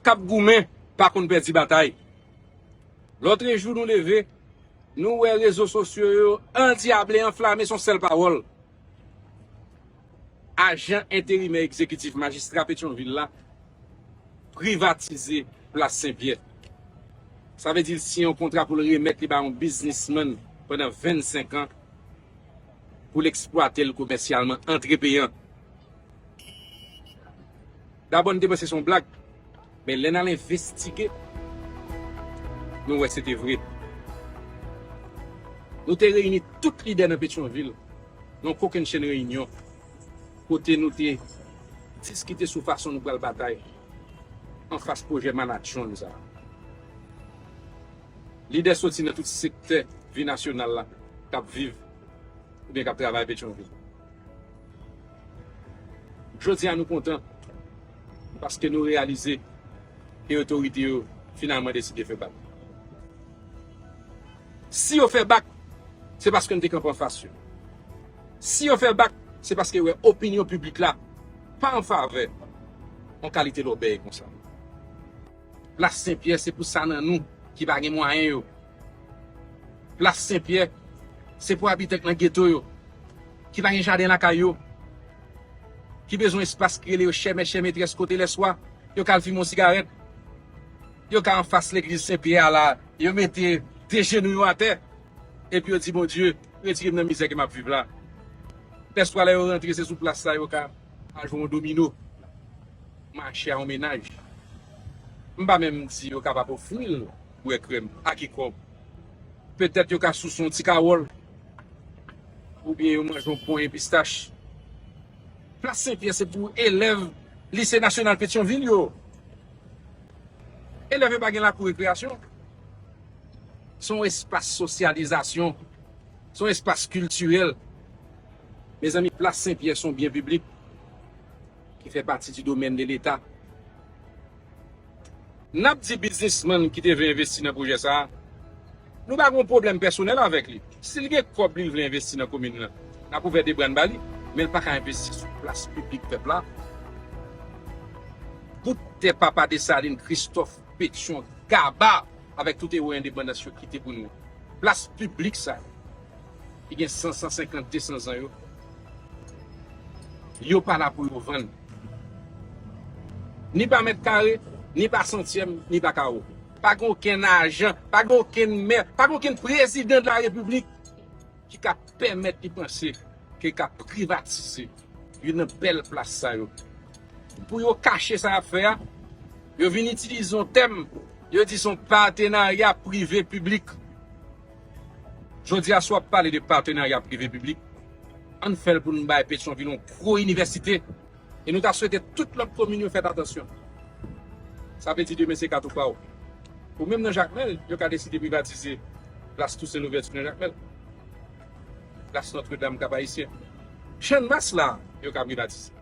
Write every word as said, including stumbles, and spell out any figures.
k ap goumen pa konn pèdi batay. Lòtrejou nou leve, nou wè rezo sosyo yo andyable, anflame, se yon sèl pawòl. Ajan enterimè egzekitif majistra Petyonvil la privatize plas Senpyè. Sa vle di l siyen yon kontra pou l remèt li ba yon biznismann pandan vennsenk an pou l eksplwate l komèsyalman, antre peyan. Dabò, n te panse se yon blag, men lè n al envestige, nou wè se te vre. Nou te reyini tout lidè nan Petyonvil nan yon kokennchenn reyinyon kote nou te diskite sou fason nou pral batay anfas pwojè Manhattan sa a. Lidè soti nan tout sektè vi nasyonal la k ap viv oubyen k ap travay Petyonvil. Jodi a, nou kontan paske nou reyalize ke otorite yo finalman deside fè bak. Si yo fè bak, se paske n te kanpe anfas yo. Si yo fè bak, se paske yo wè opinyon piblik la pa an favè yon kalite lòbèy konsa. Plas Senpyè se pou sa nan nou ki pa gen mwayen yo. Plas Senpyè se pou abitan k nan geto yo, ki pa gen jaden lakay yo, ki bezwen espas ki rele yo chè mèt chè metrès kote lèswa yo ka al fimen yon sigarèt. Yo ka anfas legliz Senpyè a la, yo mete de jenou yo atè, epi yo di, Bondye, retire m nan mizè ke m ap viv la. Lèswa lè yo rantre, se sou plas sa yo ka al jwe yon domino, mache a yon mennaj. M pa menm di yo kapab ofri l bwè krèm a ki kòb. Petèt yo ka souse yon ti kawòl, oubyen yo manje yon ponyen pistach. Plas Senpyè se pou elèv Lise Nasyonal Petyonvil yo. Elèv yo pa gen lakou rekreyasyon. Se yon espas sosyalizasyon. Se yon espas kiltirèl. Mezanmi, plas Senpyè se yon byen piblik ki fè pati di domèn de Leta. N ap di biznismann ki te vle envesti nan pwojè sa a, nou pa gen yon pwoblèm pèsonèl avèk li. Si l gen kòb li, l vle envesti nan komin nan, n ap ouvè de bra n ba li, men l pa ka envesti sou plas piblik pèp la. Bout tè Papa Desalin, Kristòf, Petyon, Gaba, avèk tout ewo endepandans yo kite pou nou. Plas piblik sa yo, ki gen san, san senkant, de san zan yo, yo pa la pou yo vann. Ni pa mèt kare, ni pa santyèm, ni pa kawo. Pa gen okenn ajan, pa gen okenn mè, pa gen okenn prezidan de la repiblik ki ka pèmèt li panse ke l ka privatize youn nan bèl plas sa yo. Pou yo kache sa y ap fè a, yo vin itilize yon tèm, yo di se yon patenarya prive piblik. Jodi a, si w ap pale de patenarya prive piblik, ann fè l pou nou bay Petyonvil yon gwo inivèsite. E nou ta swete tout lòt komin yo fè atansyon. Sa vle di demen se kat ou pa w. Ou menm nan Jakmèl, yo ka deside privatize plas Tousen Louvèti nan Jakmèl, plas Nòtredam Kap Ayisyen. Channmas la, yo ka privatize.